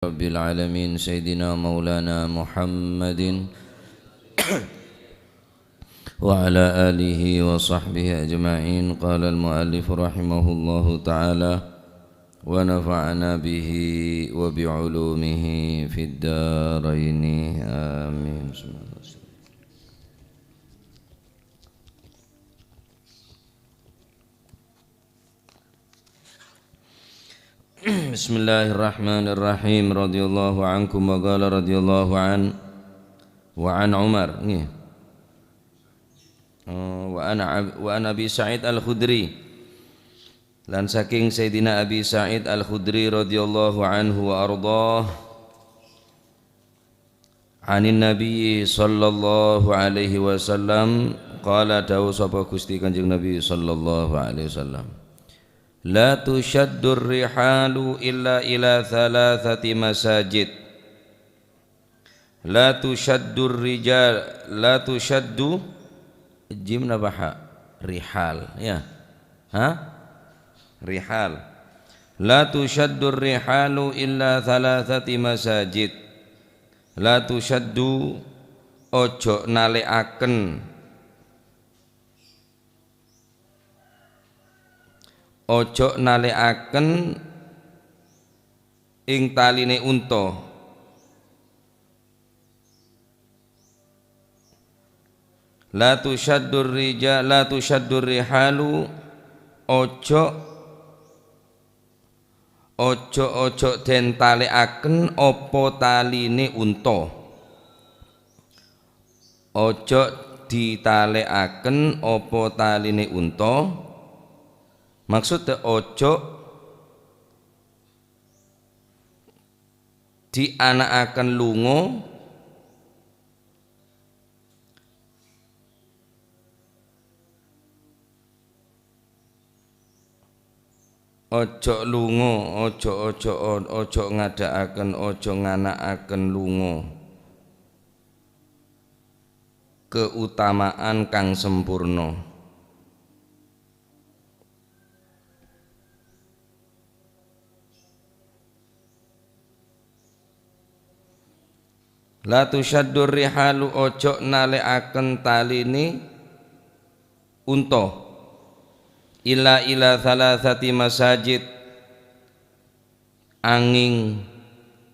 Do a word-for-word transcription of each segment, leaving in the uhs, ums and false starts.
رب العالمين سيدنا مولانا محمد وعلى آله وصحبه أجمعين. قال المؤلف رحمه الله تعالى: ونفعنا به وبعلومه في الدارين. آمين. بسم الله الرحمن الرحيم. رضي الله عنكم وقال رضي الله عن، وعن عمر. Nggih. Oh, wa an Ab-, wa an Abi Sa'id Al-Khudri. Lan saking Sayyidina Abi Sa'id Al-Khudri radhiyallahu anhu wa ardhah. Anin Nabi sallallahu alaihi wasallam, qala, dawuh sapa Gusti Kanjeng Nabi sallallahu alaihi wasallam, "La tusyaddur rihalu illa ila thalathati masajid." La tusyaddur rijal, la tusyaddu, jim napa ha? Rihal, ya. Ha? Rihal. La tusyaddur rihalu illa thalathati masajid. La tusyaddu, ojo nalè'aken. Ojo nalè'aken ing taline unta. La tusyaddur rija-, la tusyaddur rihalu, ojo, ojo, ojo den talè'aken apa taline unta. Ojo ditalè'aken apa taline unta. Maksudda ojo diana'aken lungo, ojo lungo, ojo, ojo, ojo ngadha'aken, ojo ngana'aken lungo keutamaan kang sempurna. La tusyaddur rihalu, ojo nalè'aken taline unta. Illa ila thalathati masajid, anging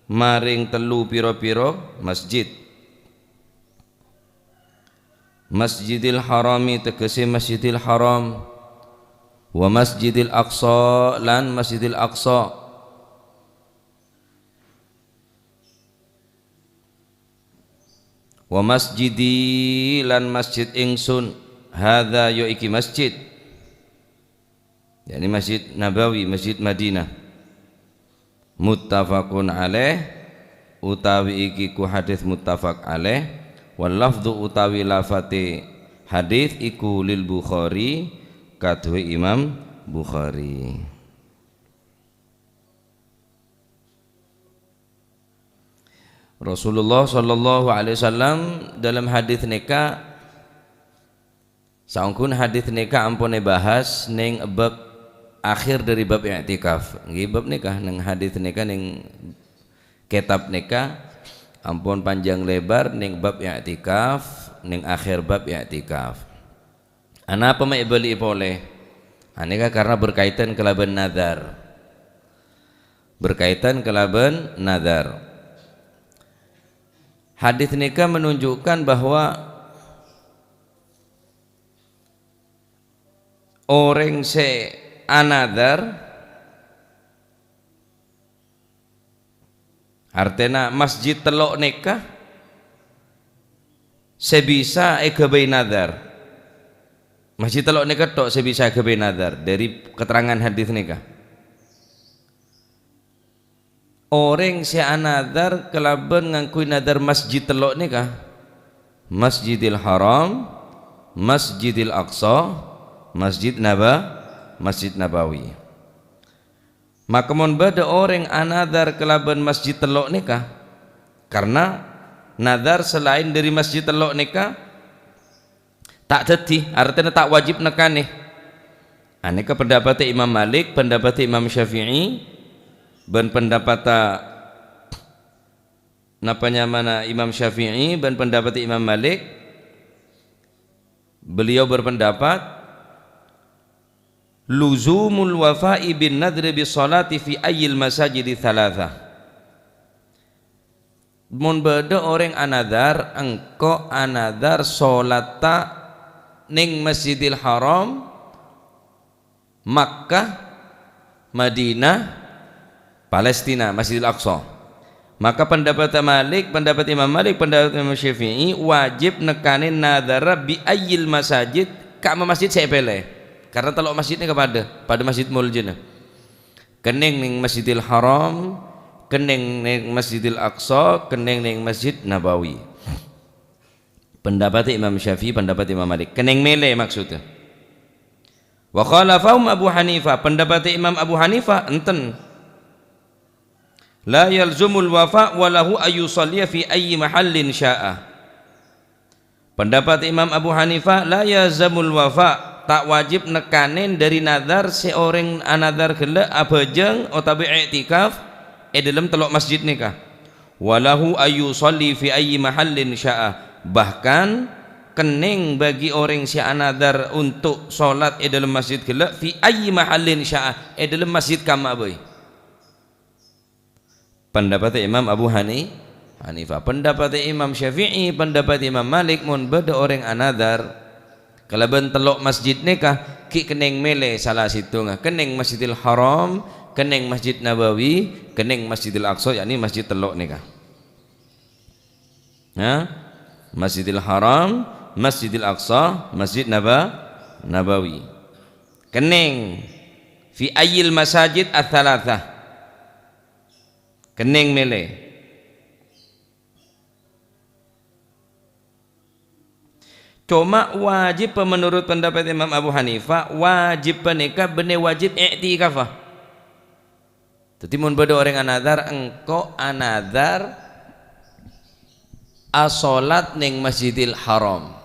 maring tellu pira-pira masjid. Masjidil Harami, tegese Masjidil Haram. Wa Masjidil Aqsa, lan Masjidil Aqsa. Wa masjidi, lan masjid ingsun, hadza, ya iki masjid, yakni Masjid Nabawi, Masjid Madinah. Muttafaqun alaih, utawi iki ku hadis muttafaq alaih, wal lafdzu, utawi lafate hadis iku lil Bukhari, kaduwe Imam Bukhari. Rasulullah sallallahu alaihi wasallam dalam hadis neka, saongghuna hadis neka ampon ebahas neng bab akhir dari bab i'tikaf. Nggih, bab neka neng hadis neka neng kitab neka ampon panjang lebar neng bab i'tikaf, neng akhir bab i'tikaf. Anapa ma' ebali'i pole? Aneka karena berkaitan kalaban nazar. Berkaitan kalaban nazar. Hadis neka menunjukkan bahwa oreng se anazar, artena masjid tello' neka se bisa egabai nazar. Masjid tello' neka tok se bisa egabai nazar dari keterangan hadis neka. Oreng se anazar kalaban nganggui nazar masjid tello' neka, Masjidil Haram, Masjidil Aqsa, Masjid Naba-, Masjid Nabawi. Maka mon badha oreng anazar kalaban masjid tello' neka, karena nazar selain dari masjid tello' neka ta' daddi, artena ta' wajib nekane. Aneka pendapatnya Imam Malik, pendapatnya Imam Syafi'i, ban pendapatnya Napa nyamana Imam Syafi'i bân pendapat Imam Malik? Beliau berpendapat, "Luzumul wafa'i bin nadri bis sholati fi ayyil masajidi thalatha." Mon bâdâ orèng anadhar, engko' anadhar sholatta neng Masjidil Haram, Makkah, Madinah, Palestina, Masjidil Aqsa. Maka pendapat Malik, pendapat Imam Malik, pendapat Imam Syafi'i, wajib nèkanè nadhârra bi ayyil masajid, ka'ma masjid sè èpèlè. Karena tello' masjid nèka padâ, padâ masjid moljâna. Kennèng neng Masjidil Haram, kennèng neng Masjidil Aqsa, kennèng neng Masjid Nabawi. Pendapat Imam Syafi'i, pendapat Imam Malik. Kennèng mèlè maksudnya. Wa khalafahum Abu Hanifah, pendapat Imam Abu Hanifah, enten. "La yalzumul wafa wa lahu ayyusalliya fi ayyi mahallin sya'a." Pendapat Imam Abu Hanifah, "La yalzamul wafa," ta' wajib nèkanè dâri nadhâr sè orèng anadhâr ghellâ' abhâjâng otabâ i'tikaf è dâlem tello' masjid nèka. "Wa lahu ayyusalli fi ayyi mahallin sya'a." Bahkan, kennèng bagi orèng sè anadhâr untuk sholat è dâlem masjid ghellâ' fi ayyi mahallin sya'a, è dâlem masjid ka'ma bhâi. Pendapat Imam Abu Hani-, Hanifah, pendapat Imam Syafi'i, pendapat Imam Malik, mon bâdâ orèng anadhâr kalabân tello' masjid nèka, ghi' kennèng mèlè sala sèttonga, kennèng Masjidil Haram, kennèng Masjid Nabawi, kennèng Masjidil Aqsa, yakni masjid tello' nèka. Nah, Masjidil Haram, Masjidil Aqsa, Masjid Naba-, Nabawi. Kennèng fi ayyil masajid ats-tsalatsah. Kennèng mèlè. Coma wajib menurut pendapat Imam Abu Hanifah, wajib panèka bânnè wajib i'tikafa. Dhâddhi, mon bâdâ orèng anadhâr, engko' anadhâr asholat neng Masjidil Haram.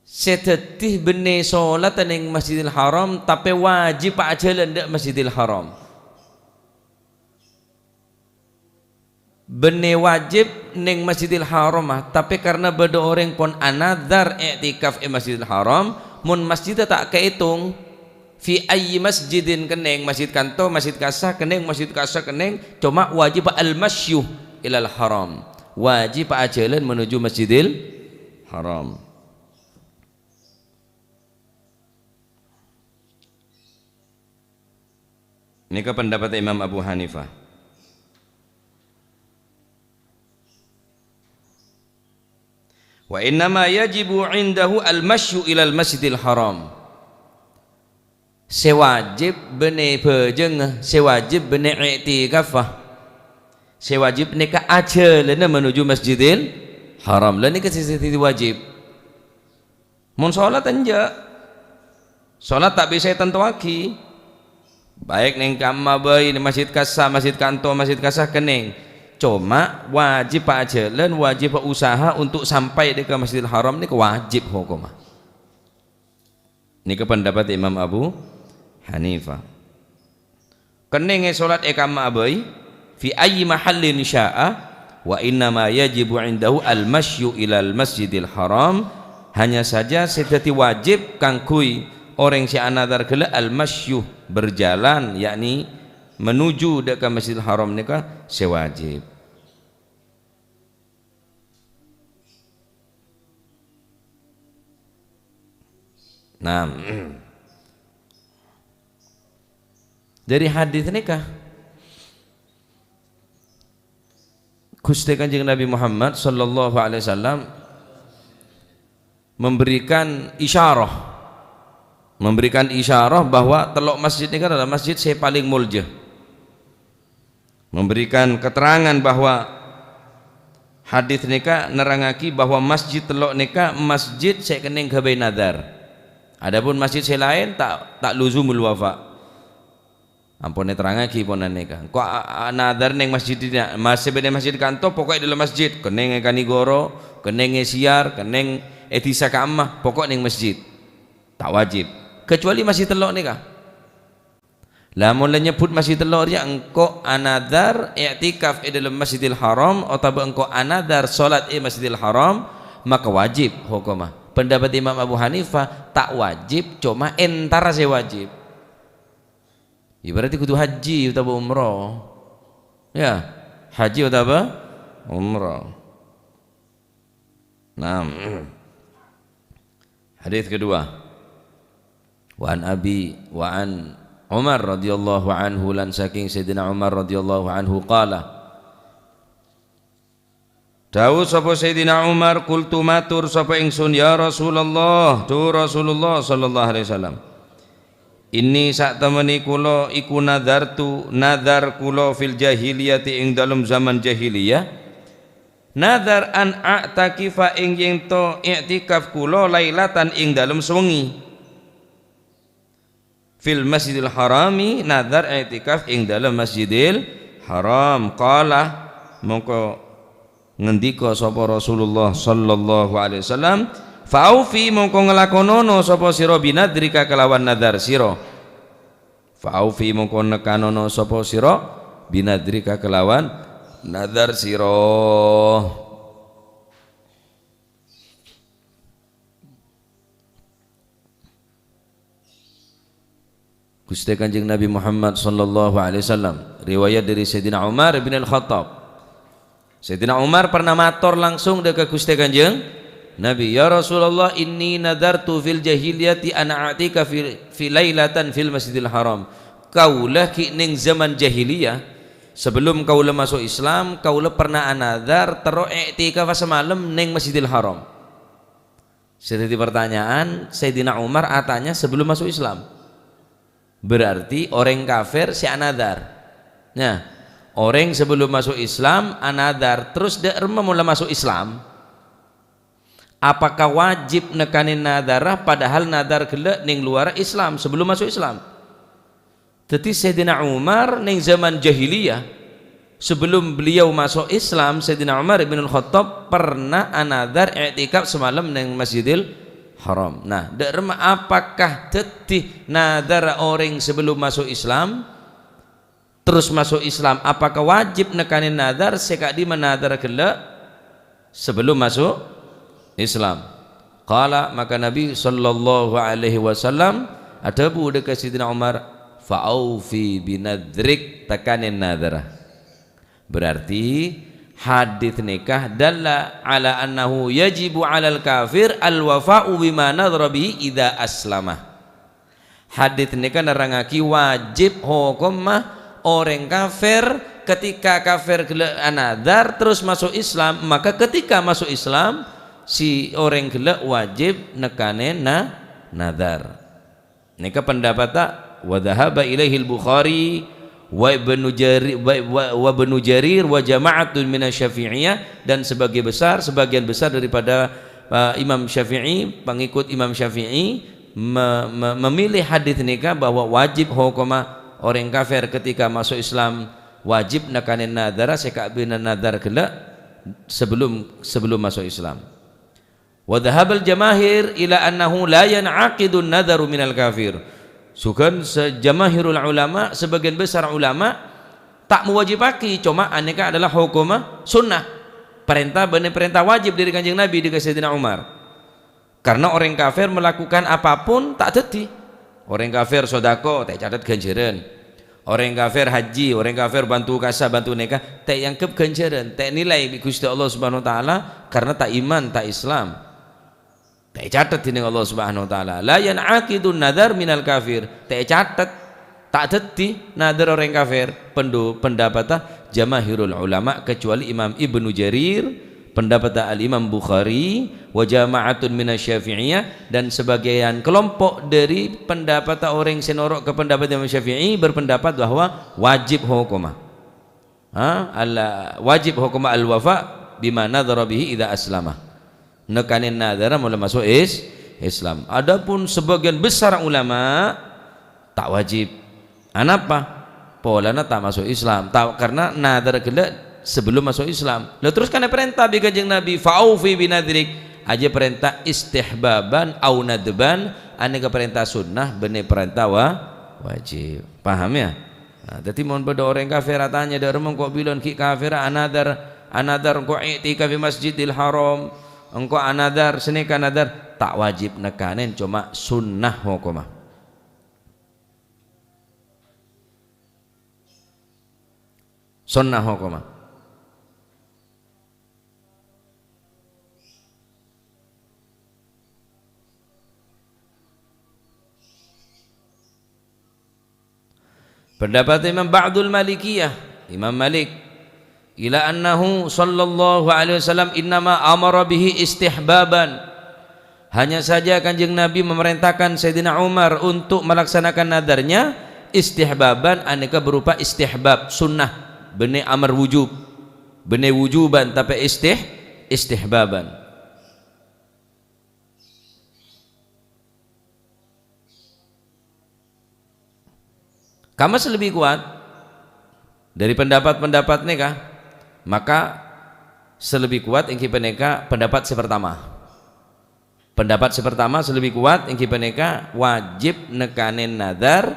Sè dhâddhi bânnè sholat neng Masjidil Haram, tapè wajib ajhâlân dâ' Masjidil Haram. Bânnè wajib neng Masjidil Haram, ah, tapè karna bâdâ orèng pon anadhâr i'tikaf è Masjidil Haram, mon masjidda ta' kaètong, fi ayyi masjidin kennèng, masjid kanto, masjid kassa kennèng, masjid kassa kennèng, coma wajib al-masyu ilal haram, wajib ajhâlân menuju Masjidil Haram. Nèka pendapat Imam Abu Hanifah. "Wa innama yajibu indahu al-masyu ilal Masjidil Haram." Sè wajib bânnè bhâjângnga, sè wajib bânnè i'tikafa. Sè wajib nèka ajhâlâna menuju Masjidil Haram. La nèka sè dhâddhi wajib. Mon sholat enjâ'. Sholat ta' bisa ètantowaghi. Baik neng ka'ma bhâi, neng masjid kassa, masjid kanto, masjid kassa kennèng. Coma wajib ajhâlân, wajib usaha untuk sampai dâ' ka Masjidil Haram nèka wajib hokomma. Nèka pendapat Imam Abu Hanifah. Kennèngè sholat è ka'ma bhâi, fi ayyi mahallin sya'a, wa innama yajibu indahu al-masyu ilal Masjidil Haram, hanya saja sè dhâddhi wajib kaangghuy orèng sè anadhâr ghellâ' al-masyu, berjalan, yakni menuju dâ' ka Masjidil Haram nèka sè wajib. Nah, dâri hadis nèka, Ghustè Kanjeng Nabi Muhammad sallallahu alaihi wasallam memberikan isyarah, memberikan isyarah bahwa tello' masjid nèka adalah masjid sè palèng molja. Memberikan keterangan bahwa hadis nèka nerrangaghi bahwa masjid tello' nèka masjid sè kennèng ghâbây nadhâr. Adapun masjid sè laèn ta', ta' luzumul wafa. Ampon èterrangaghi ponan nèka. Engko' a-, a-, nadhâr neng masjid dinna', masjid bânnè masjid kanto, pokokna è dâlem masjid. Kennèng è Kanigoro, kennèng è Siar, kennèng è dhisa ka'emma, pokok neng masjid. Ta' wajib. Kecuali masjid tello' nèka. La, mon la nyebbhut masjid tello' rèya engko' anadhar i'tikaf è dhâlem Masjidil Haram otabâ engko' anadhar sholat è Masjidil Haram, maka wajib hokomma. Pendapat Imam Abu Hanifah, ta' wajib, coma entara sè wajib. Ya, berarti kudu haji otabâ umroh. Ya, haji otabâ umroh. Naam. Hadis kedua. Wa an Abi, wa an Umar radhiyallahu anhu, lan saking Sayyidina Umar radhiyallahu anhu qala, dawuh sapa Sayyidina Umar, "Qultu, matur sapa ingsun, 'Ya Rasulullah, duh Rasulullah sallallahu alaihi wasallam, inni, satemene kula iku nadhartu, nadhar kula, fil jahiliyati, ing dalem zaman jahiliyah, nadhar an a'takifa, ing yen to i'tikaf kula, lailatan, ing dalem sawengi." Fil Masjidil Harami, nadhar i'tikaf ing dalem Masjidil Haram. Qala, mongko ngendika sapa Rasulullah sallallahu alaihi wasallam, "Fa aufi, mongko nglakonono sapa sira, binadrika, kelawan nadhar sira. Fa aufi, mongko nekanono sapa sira, binadrika, kelawan nadhar sira." Guste Kanjeng Nabi Muhammad sallallahu alaihi wasallam. Riwayat dari Sayyidina Umar bin Al-Khattab. Sayyidina Umar pernah mator langsung dâ' ka Guste Kanjeng Nabi, "Ya Rasulullah, inni nadartu fil jahiliyati an a'tika fi, fi lailatan fil Masjidil Haram." Kaula ghi' neng zaman jahiliyah, sebelum kaula masuk Islam, kaula pernah anadhar terro i'tikaf samalem neng Masjidil Haram. Sè dhâddhi pertanyaan, Sayyidina Umar atanya sebelum masuk Islam. Berarti orèng kafir sè anadhar. Nah, orèng sebelum masuk Islam anadhar, terros dâ' remma mon la masuk Islam? Apakah wajib nekanè nadhârra padahal nadhâr ghellâ' neng luarra Islam, sebelum masuk Islam? Dhâddhi Sayyidina Umar neng zaman jahiliyah, sebelum beliau masuk Islam, Sayyidina Umar bin Al-Khattab pernah anadhar i'tikaf samalem neng Masjidil Haram. Nah, dâ' remma apakah dhâddhi nadhârra orèng sebelum masuk Islam? Terros masuk Islam, apakah wajib nekanè nadhâr sè ka'dimma nadhâr ghellâ' sebelum masuk Islam? Qala, maka Nabi sallallahu alaihi wasallam adhâbu dâ' ka Sayyidina Umar, "Fa aufi binadrik, tekanè nadhârra." Berarti hadits nèka dalla ala annahu yajibu alal kafir al wafa'u bima nadhara bihi idza aslama. Hadits nèka nerrangngaghi wajib hokomma orèng kafir, ketika kafir ghellâ' anadhâr terros masuk Islam, maka ketika masuk Islam, si orèng ghellâ' wajib nekanè na-, nadhâr. Nèka pendapatta wa dhahaba ilaihil Bukhari wa Ibnu Jari-, wa, wa, wa Ibnu Jarir wa jama'atun minasy Syafi'iyah, dan sebagai besar, sebagian besar daripada, eh, Imam Syafi'i, pengikut Imam Syafi'i, me-, me-, memilih hadits nèka bahwa wajib hokomma orèng kafir ketika masuk Islam wajib nekanè nadhârra sè ka'dimma nadhâr ghellâ' sebelum, sebelum masuk Islam. Wa dhahabal jamahir ila annahu la yan'aqidun nadharu minal kafir. Sogân se-, jamahirul ulama, sebagian besar ulama, ta' mowajibaghi, coma anèka adalah hokomma sunnah. Parènta bânnè parènta wajib dâri Kanjeng Nabi dâ' ka Sayyidina Umar. Karena orèng kafir melakukan apapun ta' dhâddhi. Orèng kafir sodako, ta' ècatet ghânjhârân. Orèng kafir haji, orèng kafir bantu kassa, bantu nèka, ta' èangghep ghânjhârân, ta' ènilai bi' Ghustè Allah Subhanahu wa Ta'ala karena ta' iman, ta' Islam. Ta' ècatet dhinèng Allah Subhanahu wa Ta'ala. La yan'aqidun nadhar minal kafir. Ta' ècatet, ta' dhâddhi nadhâr orèng kafir. Pendu-, pendapatta jamahirul ulama, kecuali Imam Ibnu Jarir, pendapatta Al-Imam Bukhari, wa jama'atun minasy Syafi'iyah, dan sebagian kelompok dari pendapatta orèng sè noro' ka pendapat Imam Syafi'i, berpendapat bahwa wajib hokomma. Ha? Al-, wajib hokomma al-wafa bima nadhara bihi idza aslama. Nekanè nadhârra mon la maso' is-, Islam. Adapun sebagian besar ulama, ta' wajib. Anapa? Polana ta' maso' Islam. Ta-, karena nadhâr ghellâ' sebelum maso' Islam. Lah terros kan èparènta bi' Kanjeng Nabi, "Fa aufi binadrik." Ajâ parènta istihbaban au nadban, anèka parènta sunnah, bânnè parènta wa-, Wajib. Paham, ya? Nah, dhâddhi mon bâdâ orèng kafir atanya, "Dâ'remma engko' bilân ghi' kafir anadhar, anadhar engko' i'tikaf è Masjidil Haram, engko' anadhar, sanèka nadhar," ta' wajib nèkanè, coma sunnah hokomma. Sunnah hokomma. Pendapat Imam ba'dul Malikiyah, Imam Malik, ila annahu sallallahu alaihi wasallam innama amara bihi istihbaban. Hanya saja Kanjeng Nabi memerintahkan Sayyidina Umar untuk melaksanakan nadarnya istihbaban, anèka berupa istihbab, sunnah, bânnè amar wujub, bânnè wujuban, tapè istih-, istihbaban. Kamma sè lebbi kowat dâri pendapat-pendapat nèka? Maka sè lebbi kowat èngghi panèka pendapat sè partama. Pendapat sè partama sè lebbi kowat èngghi panèka wajib nèkanè nadhar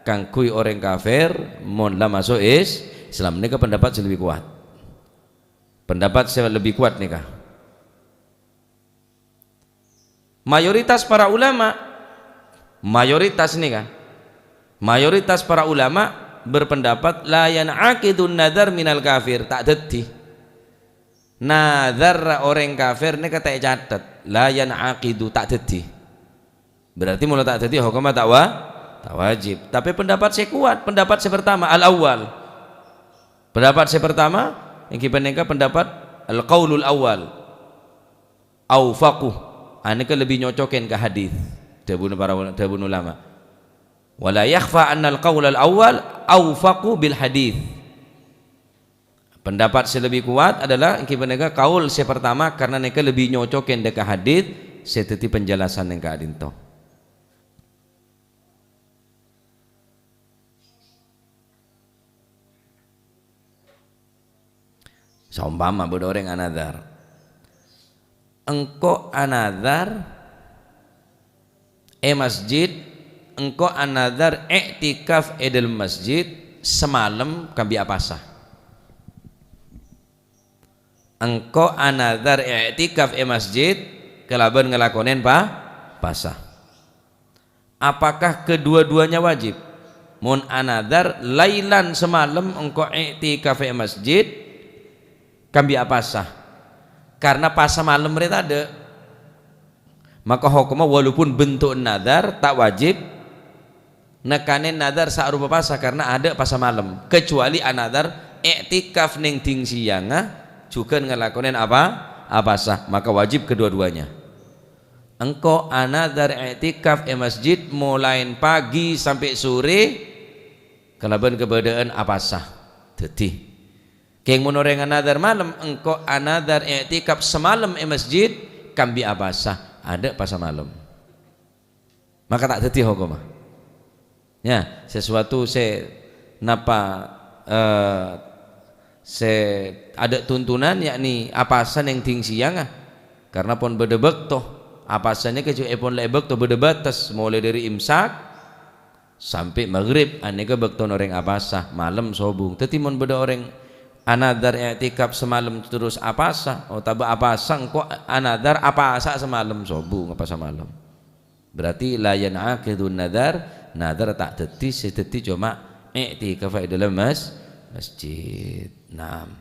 kaangghuy orèng kafir mon la maso' Is-, Islam. Nèka pendapat sè lebbi kowat. Pendapat sè lebbi kowat nèka. Mayoritas para ulama, mayoritas nèka, mayoritas para ulama berpendapat, "La yan'aqidun nadhar minal kafir," ta' dhâddhi. Nadhar orèng kafir nèka ta' ècatet, "La yan'aqidu," ta' dhâddhi. Berarti mon la ta' dhâddhi, hokomma ta' wa-, ta' wajib. Tapè pendapat sè kowat, pendapat sè partama, al-awwal. Pendapat sè partama, èngghi panèka pendapat al-qaulul awwal. Aufaqu, anèka lebbi nyocokèn ka hadis. Dhâbuna para ul-, dhâbuna ulama. "Wa la yakhfa annal qaulal awwal aufaqu bil hadis." Pendapat sè lebbi kowat adalah èngghi panèka kaul sè partama, karna nèka lebbi nyocokèn dâ' ka hadis sè dhâddhi penjelasan nèng ka'dinto. Saompama bâdâ orèng anadhar, "Engko' anadhar è masjid, engko' anadhar i'tikaf è dâlem masjid samalem kaangghuy apasa." Engko' anadhar i'tikaf è masjid kalabân ngalakonè pa-, pasa. Apakah kedua-duanya wajib? Mon anadhar lailan samalem engko' i'tikaf è masjid, kaangghuy apasa. Karna pasa malem rè tadâ'. Maka hokomma walaupun bentuk nadhar ta' wajib, nèkanè nadhar sarupa pasa karna adâ' pasa malem, kecuali anadhar i'tikaf nèng dhing siyangnga jhughân ngalakonè apa? Apasa, maka wajib kedua-duanya. Engko' anadhar i'tikaf è masjid molaèn pagi sampè' sore kalabân kabâdâ'ân apasa. Dhâddhi, kèng mon orèng anadhar malem, engko' anadhar i'tikaf samalem è masjid, kaangghuy apasa, adâ' pasa malem. Maka ta' dhâddhi hokomma. Ya, sesuatu sè napa, eh, sè adâ' tuntunan, yakni apasa nèng dhing siyangnga. Karna pon bâdâ bâkto, apasa nèka jhughân pon la è bâkto bâdâ bâtes, molaè dâri imsak sampè' maghrib, anèka bâktona orèng apasa, malem sobung. Dhâddhi mon bâdâ orèng anadhar i'tikaf samalem terros apasa, otabâ apasa engko' anadhar apasa samalem sobung, apasa malem. Berarti la yan'aqidun nadhar, nadhar ta' dhâddhi, sè dhâddhi coma i'tikaf è dâlem mas-, masjid. Naam.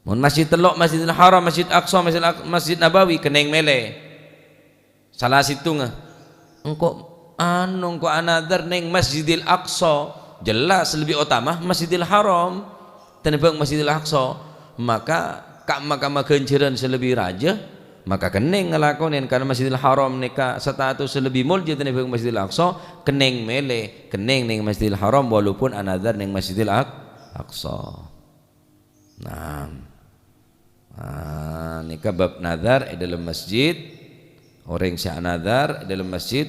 Mon masjid tello', Masjidil Haram, Masjid Aqsa, Masjid Aq-, Masjid Nabawi, kennèng mèlè. Sala sèttonga. Engko', anu, engko' anadhar nèng Masjidil Aqsa, jelas lebbi otama Masjidil Haram tènèbhâng Masjidil Aqsa. Maka, kamma-kamma ghânjhârân sè lebbi rajâ, maka kennèng ngalakonè, karna Masjidil Haram nèka status sè lebbi molja tènèbhâng Masjidil Aqsa, kennèng mèlè, kennèng nèng Masjidil Haram walaupun anadhar nèng Masjidil Aq-, Aqsa. Nah, ah, nèka bab nadhar è dâlem masjid. Orèng sè anadhar è dâlem masjid,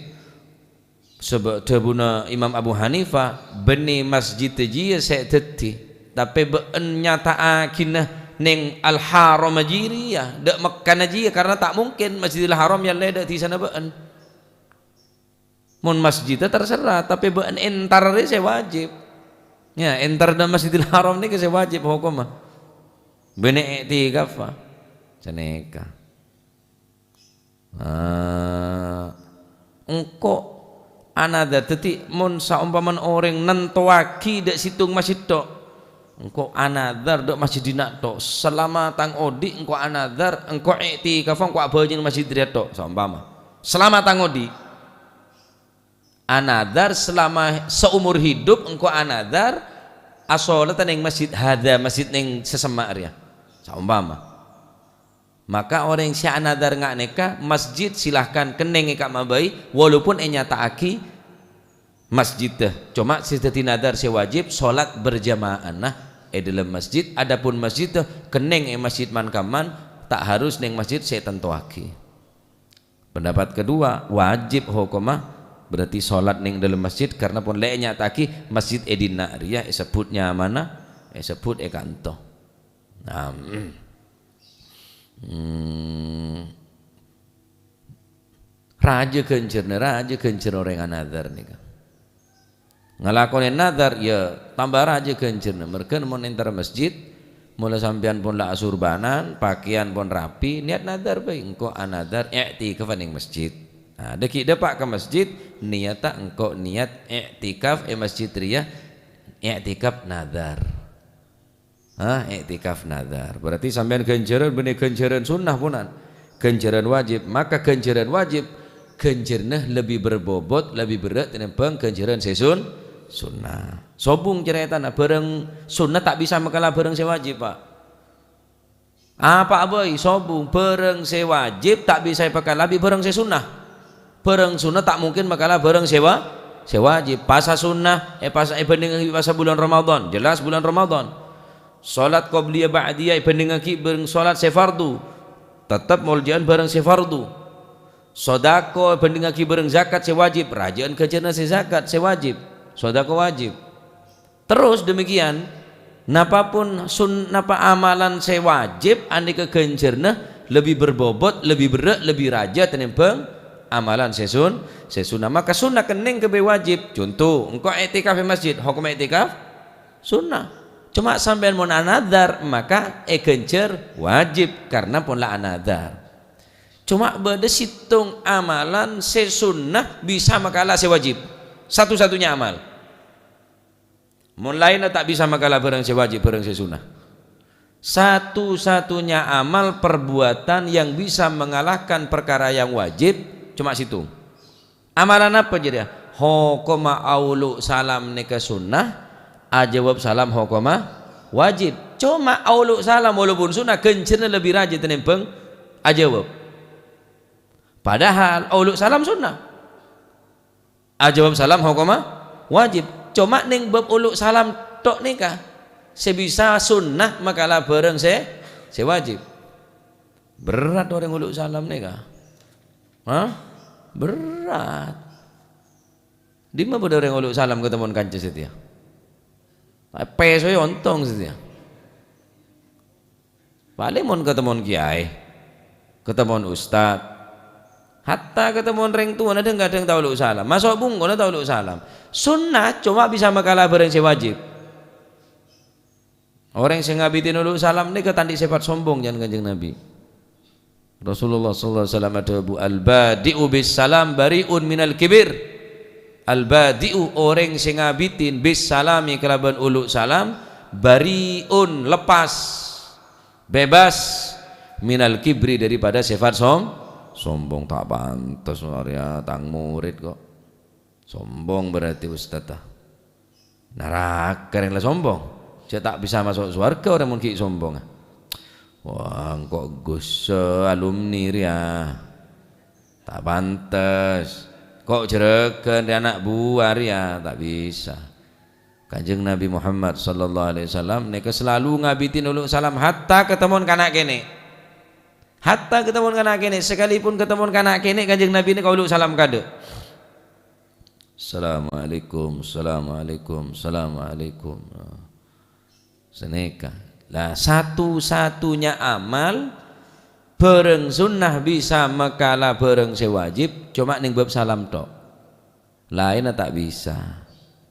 sabâ-, dhâbuna Imam Abu Hanifah, bânnè masjid jiyâ sè dhâddhi, tapè bâ'en nyata'aghina nèng Al-Haram jiyâ, dâ' Mekkana jiyâ, karna ta' mungkin Masjidil Haram yâ lè dâ' dhisana bâ'en. Mon masjidda terserah, tapè bâ'na entar rè sè wajib. Ya, entar dâ' Masjidil Haram nèka sè wajib hokomma. Bânnè i'tikaf, Pak. Sanèka. Ah, engko' anadhar. Dhâddhi, mon saompamana orèng nantowaghi dâ' sèttong masjid tok, engko' anadhar dâ' masjid dinna' tok. Salama tang odi' engko' anadhar, engko' i'tikaf, engko' abhâjâng masjid rèya tok, saompama. Salama tang odi'. Anadhar selama seumur hidup engko' anadhar asolata neng masjid hadha, masjid neng sè semma' rèya. Saompama. Maka orèng sè anadhar nga' nèka masjid silahkan kennèng è ka'ma bhâi, walaupun ènyata'aghi masjidda. Coma sè dhâddhi nadhar sè wajib sholat berjamaahna è dâlem masjid. Adapun masjidda kennèng è masjid man-kamman, ta' harus neng masjid sè ètantowaghi. Pendapat kedua, wajib hokomma, berarti sholat neng dâlem masjid, karena pon lè' ènyata'aghi masjid è dinna' rèya èsebbhut nyamana, èsebbhut è kanto. Nah, hmm, rajâ ghânjhârna, rajâ ghânjhâr orèng anadhar nèka. Ngalakonè nadhar, ya, tamba rajâ ghânjhârna. Merghâ mon entar masjid, mola sampèyan pon la asurbanan, pakèyan pon rapi, niyat nadhar bhâi, engko' anadhar i'tikaf neng masjid. Nah, dhâggi' dâpa' ka masjid, niyata engko' niyat i'tikaf è masjid rèya, i'tikaf nadhar. Hah, iktikaf nadhar. Berarti sampèyan ghânjhârân bânnè ghânjhârân sunnah, ponan. Ghânjhârân wajib. Maka ghânjhârân wajib, ghânjhârânna lebbi berbobot, lebbi berrâ' tènèmbhâng ghânjhârân sè sun-, sunnah. Sobung carètana, bhârâng sunnah ta' bisa makala bhârâng sè wajib, Pak. Apa'a bhâi, sobung, bhârâng sè wajib ta' bisa èpakala bi' bhârâng sè sunnah. Bhârâng sunnah ta' mungkin makala bhârâng sè wa-, sè wajib. Pasa sunnah, èpasa èbhândhingngaghi pasa bulân Ramadan, jelas bulân Ramadan. Salat qobliyah ba'diyah èbhândhingngaghi bhâreng salat sè fardu, tettep molja'an bhâreng sè fardu. Sodako èbhândhingngaghi bhâreng zakat sè wajib, rajâ'ân ghânjhârânna sè zakat sè wajib. Sodako wajib. Terros dâmèkèyan, napapon sun-, napa amalan sè wajib, anèka ghânjhârânna lebbi berbobot, lebbi berrâ', lebbi rajâ tènèmbhâng amalan sè sun-, sè sunnah. Maka sunnah kennèng kabbhi wajib. Conto, engko' iktikaf è masjid, hokomma iktikaf sunnah. Coma sampèyan mon anadhar, maka èghânjhâr wajib karena pon la anadhar. Coma bâdâ sèttong amalan sè sunnah bisa makala sè wajib. Satu-satunya amal. Mon laènna ta' bisa makala bhârâng sè wajib, bhârâng sè sunnah. Satu-satunya amal perbuatan yang bisa mengalahkan perkara yang wajib coma sèttong. Amalan apa jârèya? Hokomma aolo' salam nèka sunnah, ajâwâb salam hokomma wajib. Coma aolo' salam walaupun sunnah, ghânjhârânna lebbi rajâ tènèmbhâng ajâwâb. Padahal aolo' salam sunnah. Ajâwâb salam hokomma wajib. Coma neng bab olo' salam tok nèka sè bisa sunnah makala bhârâng sè, sè wajib. Berrâ' orèng olo' salam nèka. Hah? Berrâ'. Dimma bâdâ orèng olo' salam katemmon kanca satèya? Pèsoè ontong satèya. Palèng mon katemmon kèyaè, katemmon ustad, hatta katemmon rèng towana dhâng-kadhâng ta' olo' salam. Maso' bungkona ta' olo' salam. Sunnah coma bisa makala bhârâng sè wajib. Orèng sè ngabidhi olo' salam nèka ta' andi' sèfat sombong, can Kanjeng Nabi. Rasulullah sallallahu alaihi wasallam adhâbu, "Al-badi'u bis salam bari'un minal kibir." Al-badi'u, orèng sè ngabidhi, bis salami, kalabân olo' salam, bari'un, lepas, bebas, minal kibri, daripada sèfat som-, sombong. Ta' pantes, arèya tang morèd kok. Sombong berarti ustad, ah. Naraka rèng la sombong. Jhâ' ta' bisa maso' sowarghâ orèng mon ghi' sombong, ah. Wah, engko' Gus, eh, alumni rèya. Ta' pantes. Ko' jhârâghân rèya ana' buwâ rèya, ta' bisa. Kanjeng Nabi Muhammad sallallahu alaihi wasallam nèka selalu ngabidhi olo' salam hatta katemmon kana' kènè'. Hatta katemmon kana' kènè', sakalipun katemmon kana' kènè', Kanjeng Nabi nèka olo' salam kaadâ'. "Assalamualaikum, assalamualaikum, assalamualaikum." Sanèka. Lah, satu-satunya amal bhârâng sunnah bisa makala bhârâng sè wajib, coma neng bab salam tok. Laènna ta' bisa.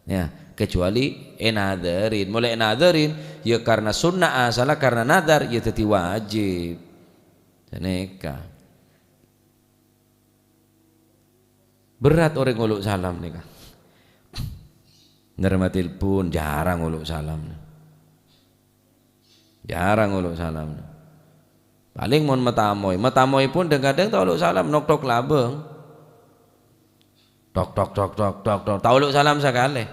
Ya, kecuali ènadhârin. Molaè ènadhârin, ya karena sunnah asalla karena nadhar, ya dhâddhi wajib. Sanèka. Berat orèng ngolok salam nèka. Nerima telepon, jarang ngolok salam. Jarang ngolok salam. Palèng mon matamoy, matamoy pon dhâng-kadhâng ta' olok salam, nok-tok labâng. Tok, tok, tok, tok, tok, tok, ta' olok salam sakalè.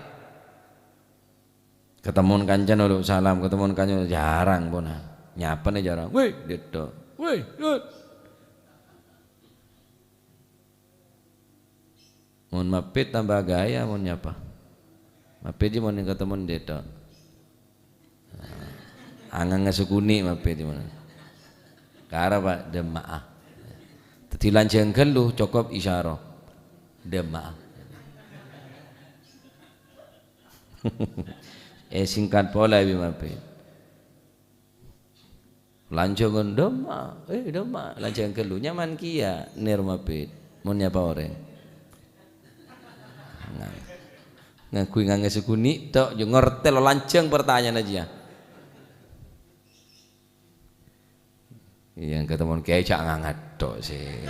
Katemmo kancana olok salam, katemmo kancana jarang pon. Nyapana jarang. "Wèh," dètto. "Wèh, yut." Mon mappit tamba ghâjâ mon nyapa. Mappit jiyâ mon katemmo dètto. Angangnga sakonè' mappit jiyâ mon. Kara, Pak, dâmma'a. Dhâddhi lanjhâng ghâllu cokop isyarah. Dâmma'a. Eh, singkat polè bi' mappit. Lanjhângan, "Dâmma'a, eh, dâmma'a." Lanjhâng ghâllu, nyaman kèya, nèr mappit. Mon nyapa orèng. Nga-, ngangghuy ngangghuy sakonè' tok, jhâ' ngartè lo lanjhâng partanyaan jiyâ. Iyâ, katemmo kèya jhâ' ngangat tok sè.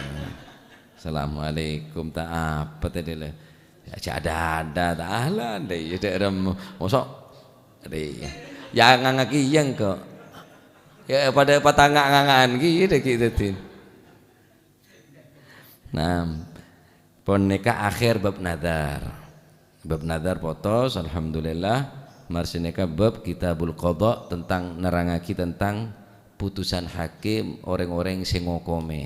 "Assalamualaikum," ta' apa tadi lè. Ya, jhâ' ada-ada, ta' ala, ndè, iyâ, dâ' remmo. Mosok, ndè, iyâ. Ya, nganga kèya engko'. Ya, padâ patanga' ngangaan kèya, dâ' ghi' dhâddhi. Nah, pon nèka akhèr bab nadhar. Bab nadhar potos, alhamdulillah. Mara sè nèka bab Kitabul Qadha tentang nerrangaghi tentang putusan hakim orèng-orèng sè ngokomè.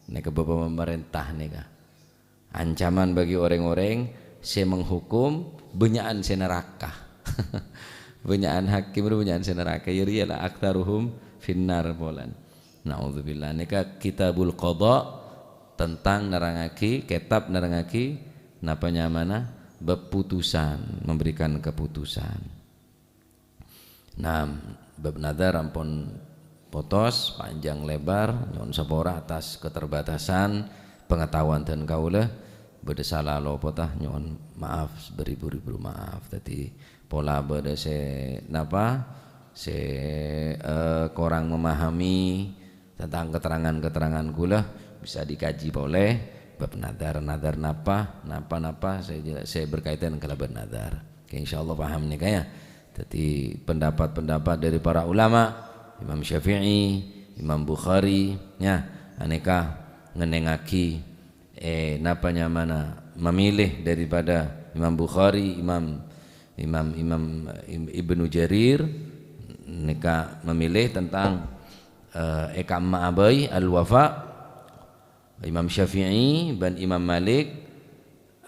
Nèka bab pamarènta nèka. Ancaman bagi orèng-orèng sè menghukum, bânnya'an sè naraka. Bânnya'an hakim, bânnya'an sè naraka. Ya, rèya la aktsaruhum finnar polana. Naudzubillah. Nèka Kitabul Qadha tentang nerrangaghi, kètab nerrangaghi napa nyamana bab putusan, memberikan keputusan. Nah, bab nadhar ampon potos, panjang lebar, nyo'on sapora atas keterbatasan pengetahuan dân kaulâ, bâdâ sala lopota, nyo'on maaf, beribu-ribu maaf. Dhâddhi, pola bâdâ sè napa, sè, eh, korang memahami tentang keterangan-keterangan kaulâ, bisa dikaji polè bab nadhar, nadhar napa, napa-napa sè, sè berkaitan kalabân nadhar. Oke, insyaallah paham nèka ya. Dhâddhi pendapat-pendapat dari para ulama, Imam Syafi'i, Imam Bukhari, ya, anèka ngennengngaghi eh, napa nyamana memilih daripada Imam Bukhari, Imam, Imam, Imam Im-, Ibnu Jarir, nèka memilih tentang, eh, è ka'emma'a bhâi al-wafa, Imam Syafi'i bân Imam Malik,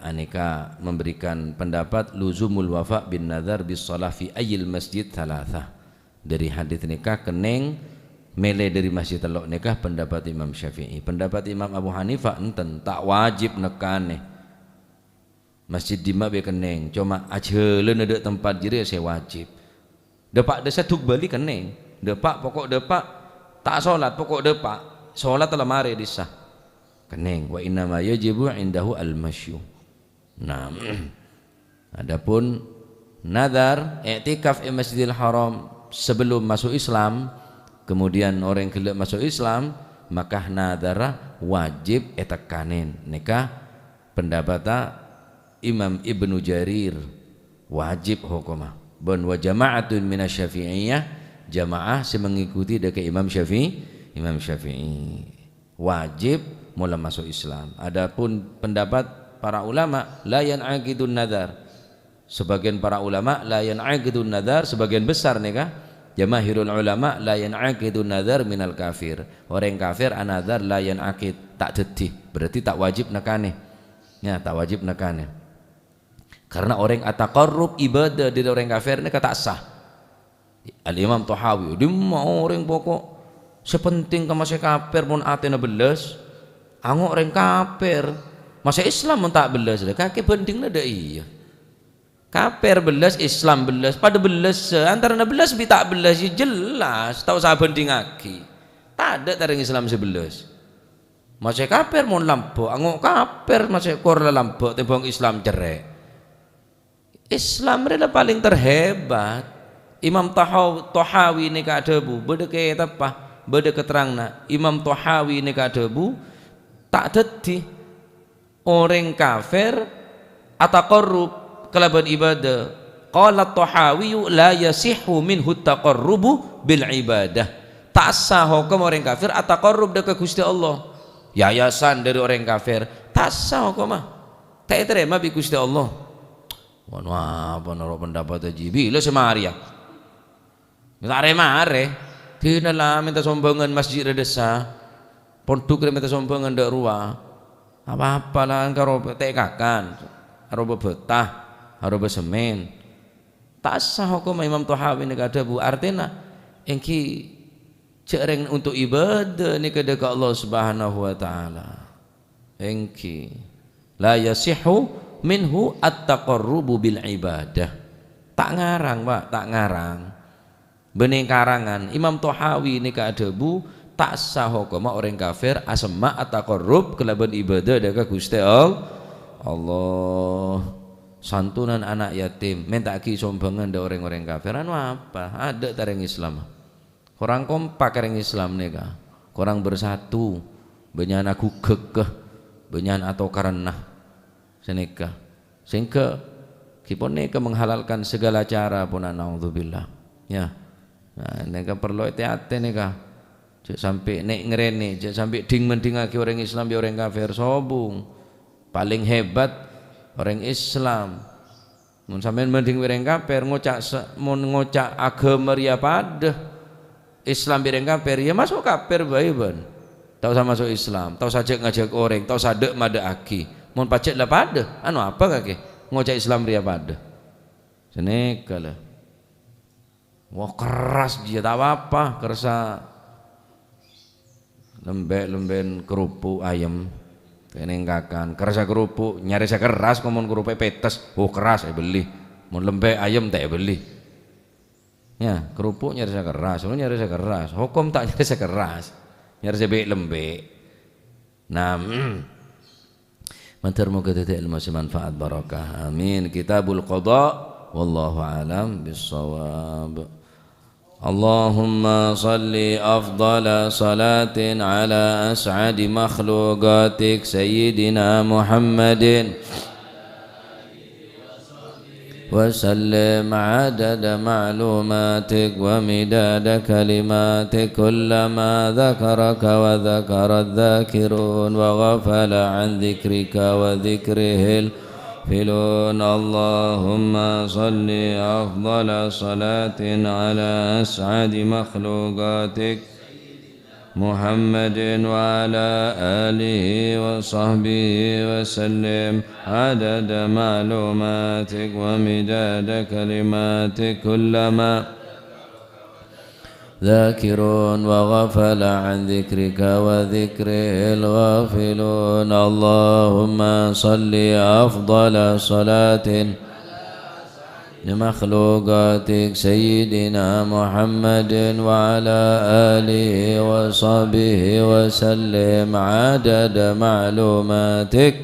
anèka memberikan pendapat luzumul wafa bin nadhar bis shalah fi ayyil masjid thalatha. Dhâri hadits nèka kennèng mèlè dhâri masjid tello' nèka pendapat Imam Syafi'i. Pendapat Imam Abu Hanifah enten, ta' wajib nèkanè. Masjid dimma' bhâi kennèng, coma ajhâlâna dâ' tempat jârèya sè wajib. Dâpa' dâ' sè duk bâli kennèng. Dâpa' poko' dâpa', ta' solat poko' dâpa'. Solat la marè dissa. Kennèng, wa innama yajibu indahu al-masyu. Nah, adapun nadhar i'tikaf è Masjidil Haram sebelum masuk Islam, kemudian orèng ghellâ' masuk Islam, maka nadharra wajib ètekkanè. Nèka pendapatta Imam Ibnu Jarir, wajib hokomma. Bân wa jama'atun minasy Syafi'iyyah, jamaah sè mengikuti dâ' ka Imam Syafi'i, Imam Syafi'i. Wajib mola maso' Islam. Adapun pendapat para ulama, la yan'aqidun nadhar. Sebagian para ulama, la yan'aqidun nadhar, sebagian besar nèka, jamahirul ulama, la yan'aqidun nadhar minal kafir. Orèng kafir anadhar la yan'aqid, ta' dhâddhi, berarti ta' wajib nèkanè. Ya, ta' wajib nèkanè. Karena orèng ataqarrub ibadah dâri orèng kafir nèka ta' sah. Al-Imam Tahawi, "Dimma orèng poko' sè penting ka masè kafir mon atèna bellas? Ango' orèng kafir, masè Islam mon ta' bellas, la kakè bhândhingnga dâ' iyâ. Kafir bellas, Islam bellas, padâ bellas, antarana bellas bi' ta' bellas, ya jelas, ta' osa abhândhingngaghi. Tadâ' orèng Islam sè bellas." Masè kafir mon lambâ', ango' kafir masè kor la lambâ' tèmbhâng Islam cerrè'. Islam rè la palèng terhebat. Imam Tahaw-, Tahawi nèka adhâbu, bâdâ kètabbhâ, bâdâ keteranganna. Imam Tahawi nèka adhâbu, ta' dhâddhi orèng kafir ataqarrub kalabân ibâdâ. Qala Tahawi, "La yasihhu minhu taqarrubu bil ibadah." Ta' sah hokom orèng kafir ataqarrub dâ' ka Ghustè Allah. Yayasan dâri orèng kafir, ta' sah hokomma. Ta' ètarèma bi' Ghustè Allah. Mon apa noro' pendapat Haji? Bilâ sè marèya? Ta' rè-marè. Dinah la mènta sombhângan masjid rè dâssa. Pondhuk rè mènta sombhângan dâ' rowa. Apa-apa la karo tè' kakan, karo bâbâta, karo bâsemmèn. Ta' sah hokomma Imam Tahawi nèka adhâbu, artèna èngghi jhâ' rèng onto' ibâdâ nèka dâ' ka Allah Subhanahu wa Ta'ala. Èngghi. La yasihhu minhu at-taqarrubu bil ibadah. Ta' ngarang, Pak, ta' ngarang. Bânnè karangan Imam Tahawi nèka adhâbu, ta' sah hokomma orèng kafir asemma' ataqarrub kalabân ibâdâ dâ' ka Ghustè All-, Allah. Santunan ana' yatim, mènta'aghi sombhângan dâ' orèng-orèng kafir, anu apa? Adâ' ta' rèng Islam? Korang kompak rèng Islam nèka, korang bersatu, bânnya'na gugegghâ, bânnya'na atokaranna. Sanèka, sehingga ghi ponèka menghalalkan segala cara pona, naudzubillah. Ya. Nah, nèka parlo atè-atè nèka. Jhâ' sampè' nè'-ngrènè', jhâ' sampè' dhing-mendhingaghi orèng Islam bi' orèng kafir, sobung. Palèng hebat orèng Islam. Mon sampèyan mendhing bi' rèng kafir, ngoca' sa-, mon ngoca' aghâma rèya padâ, Islam bi' rèng kafir, ya maso' kafir bhâi bân. Ta' osa maso' Islam, ta' osa jhâk-ngajhâk orèng, ta' osa dâ'-madâ'aghi. Mon pajhât la padâ, anu apa kakè? Ngoca' Islam rèya padâ. Sanèka la. Wah, keras jiyâ, ta' apa-apa, kersa lembè'-lembè'en kerupuk ayam, kènèng kakan. Kersa kerupuk, nyarè sè kerras, kok mon kerupuk pètes, oh, keras, èbelli. Mon lembè' ayam, ta' èbelli. Ya, kerupuk nyarè sè kerras, lu nyarè sè kerras. Hokom ta' nyarè sè kerras. Nyarè sè bi' lembè'. Nah, mm. Mandhâr moghâ dhâddhi èlmo sè manfaat barokah. Amin. Kitabul Qadha. Wallahu a'lam bissawab. اللهم صل أفضل صلاة على أسعد مخلوقاتك سيدنا محمد وسلم عدد معلوماتك ومداد كلماتك كلما ذكرك وذكر الذاكرون وغفل عن ذكرك وذكره الغافلون. اللهم صل أفضل صلاة على أسعد مخلوقاتك محمد وعلى آله وصحبه وسلم عدد معلوماتك ومداد كلماتك كلما ذاكرون وغفل عن ذكرك وذكره الغافلون. اللهم صل أفضل صلاة لمخلوقاتك سيدنا محمد وعلى آله وصحبه وسلم عدد معلوماتك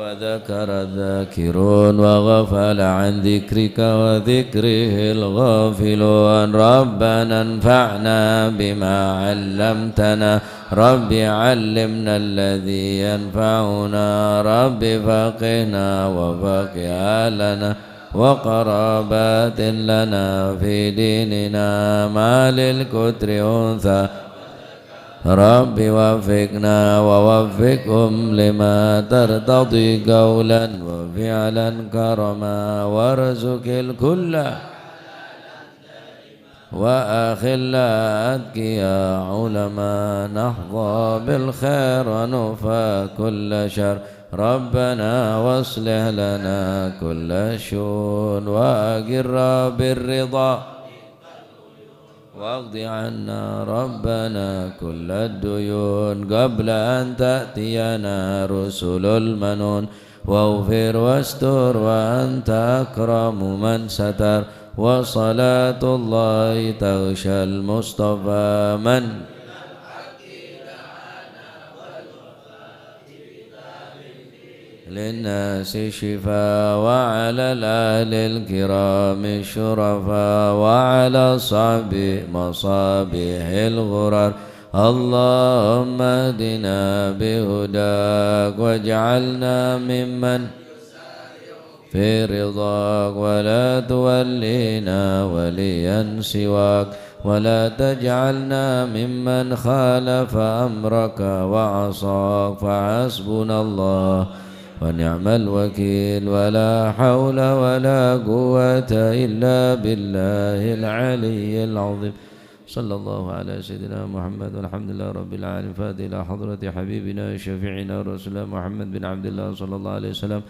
وذكر الذاكرون وغفل عن ذكرك وذكره الغافلون. ربنا انفعنا بما علمتنا. رب علمنا الذي ينفعنا. رب فقهنا وفقه أهلنا وقرابات لنا في ديننا. ما للكتر أنثى. رب وفقنا ووفقهم لما ترتضي قولا وفعلا كرما وارزق الكل وأخلاء أتقياء علماء نحظى بالخير ونكفى كل شر. ربنا واصلح لنا كل الشؤون وأقر بالرضا واقض عنا ربنا كل الديون قبل أن تأتينا رسل المنون. واغفر واستر وأنت أكرم من ستر. وصلاة الله تغشى المصطفى من للناس شفاء، وعلى الآل الكرام الشرفاء، وعلى الصحب مصابيح الغرر. اللهم اهدنا بهداك، واجعلنا ممن في رضاك، ولا تولنا وليا سواك، ولا تجعلنا ممن خالف أمرك وعصاك، فحسبنا الله ونعم الوكيل، ولا حول ولا قوة إلا بالله العلي العظيم. صلى الله على سيدنا محمد، والحمد لله رب العالمين. فاتحة إلى حضرة حبيبنا شفيعنا رسول الله محمد بن عبد الله صلى الله عليه وسلم،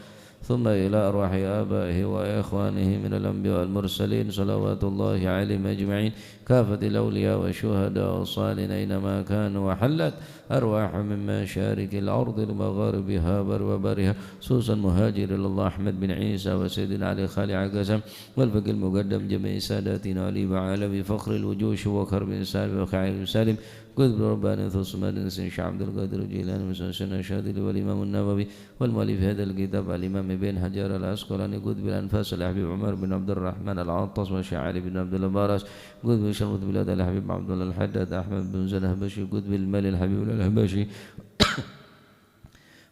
ثم إلى أرواح آبائه وإخوانه من الأنبياء والمرسلين، صلوات الله عليهم أجمعين، كافة الأولياء والشهداء والصالحين أينما كانوا، وحلت أرواحهم من مشارق الأرض لمغاربها وبرها، خصوصا مهاجر إلى الله أحمد بن عيسى وسيدنا علي خالع قسم والفقيه المقدم جميع ساداتنا علي وعلوي فخر الوجوه شيوخ حرب سالم وخير سالم قطب رباني ثم سيدنا الشيخ عبد القادر الجيلاني وسيدنا الشاذلي والإمام النووي والمؤلف هذا الكتاب الإمام ابن حجر العسقلاني قطب الأنفاس الحبيب عمر بن عبد الرحمن العطاس والشيخ علي بن عبد الله باراس قطب شرف البلاد الحبيب عبد الله الحداد أحمد بن زين الحبشي قطب المال الحبيب الأحبشي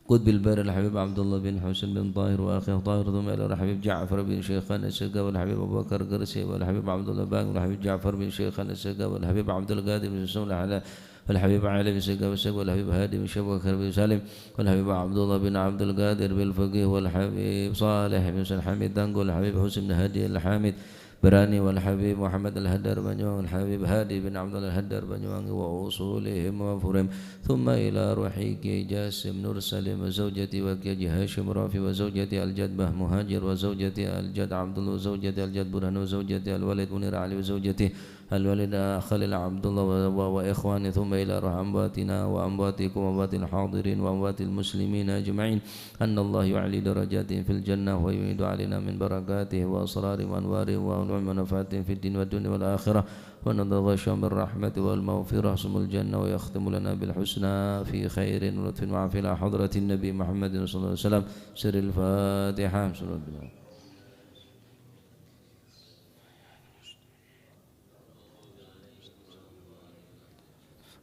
قطب البر الحبيب عبد الله بن حسين بن طاهر وأخيه طاهر، ثم إلى الحبيب جعفر بن شيخان السقاف والحبيب أبو بكر قرسي والحبيب عبد الله باقر والحبيب جعفر بن شيخان السقاف والحبيب عبد القادر بن سليمان الحلا-، والحبيب علي بن سقاف السقاف والحبيب هادي بن شيخ أبو بكر بن سالم والحبيب عبد الله بن عبد القادر بالفقيه والحبيب صالح بن سليم حميد تنقل والحبيب حسين بن هادي الحامد براني والحبيب محمد الهدار بنيوان والحبيب هادي بن عبد الله الهدار بنيوان وأصولهم وفروعهم، ثم إلى روح كي جاسم نور سليم وزوجته وكي جي هاشم رافي وزوجته الجد به مهاجر وزوجته الجد عبد الله وزوجته الجد برهان وزوجته الوليد منير علي وزوجته الوليد خليل عبد الله و-، و-، وإخوانه، ثم إلى روح أمواتنا وأمواتكم وأموات الحاضرين وأموات المسلمين أجمعين. أن الله يعلي درجاتهم في الجنة ويعيد علينا من بركاتهم وأسرارهم وأنوارهم وعلومهم ونفعاتهم في الدين والدنيا والآخرة، ونتغشاهم بالرحمة والمغفرة ثم الجنة، ويختم لنا بالحسنى في خير ولطف وعافية إلى حضرة النبي محمد صلى الله عليه وسلم. سر الفاتحة.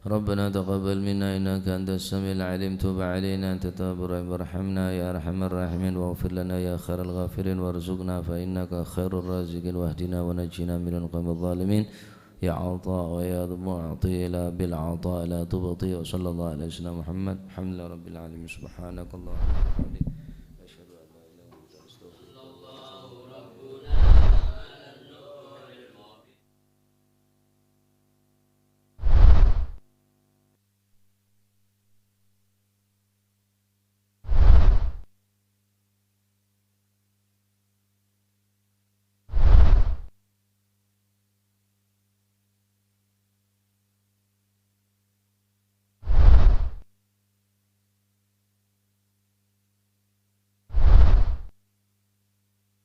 ربنا تقبل منا إنك أنت السميع العليم، تب علينا أنت التواب الرحيم، وارحمنا يا أرحم الراحمين، واغفر لنا يا خير الغافرين، وارزقنا فإنك خير الرازقين، واهدنا ونجنا من القوم الظالمين. يا عطاء ويا معطي لا بالعطاء لا تبطي. وصلى الله على سيدنا محمد. الحمد لله رب العالمين. سبحانك اللهم وبحمدك.